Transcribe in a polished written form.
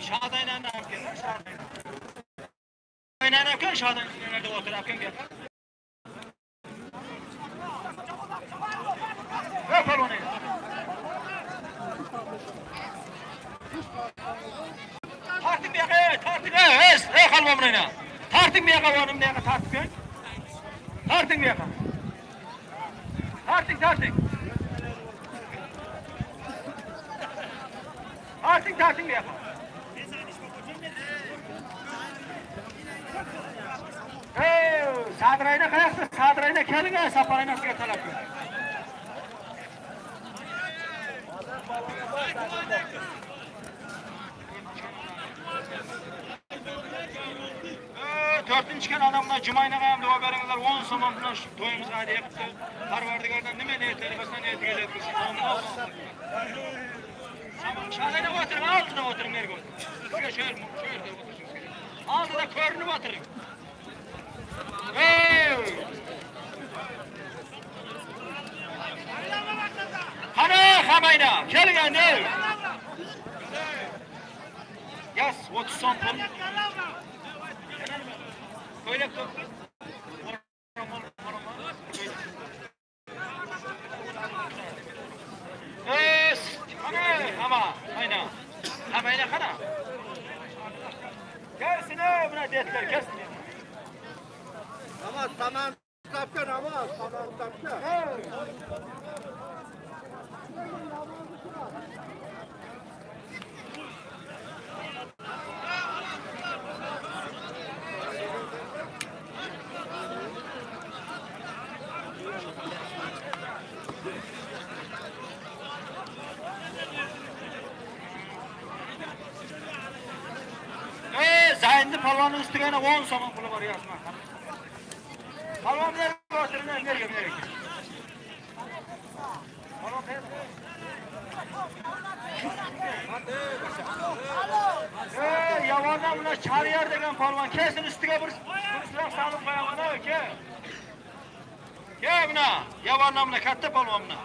Shadaynani olib kel, Shadayna. Shadaynani olib kel, Shadaynani o'tir, olib kel. Ey polvon. Torting bu yoqqa, torting, ey, ey qalbon bilan. Torting bu yoqqa, o'nim bu yoqqa tortib qo'ying. Torting bu yoqqa. Torting, torting. Torting, torting bu yoqqa. Ey, Sadrayna qayoqda? Sadrayna keling, Safarayna sizga talab qiladi. To'rtinchi kun odamlar Jumaynaga ham duo beringlar, 10 so'm bilan shu to'yimizga hadiya qildi. Parvardigordan nima niyatlari bo'lsa niyatiga yetkazsin. Shadayna o'tiring, oldida o'tiring, nerga o'tiring. Sizga shu yerda o'tirishingiz kerak. Oldida ko'rinib o'tiring. Ey! Qani Hamayna, keling endi. Yaz 30 so'm pul. Ko'ylak to'ppi. Ey, qani Hama, Hayna. Hamayna qani? Kelsin, buna detlar, kelsin. Namaz tamam tapka, namaz tamam tapka. Ey, Zaynni polvonning ustiga yana 10 so'm puli bor, yozma. Polvon nerga o'tiring, nerga, nerga. Polvon qayerda? Ey, yovondan bular Chariyar degan polvon kelsin, ustiga bir siloh solib qo'yaman, aka. Kel buna, yovondan buna katta polvon buna.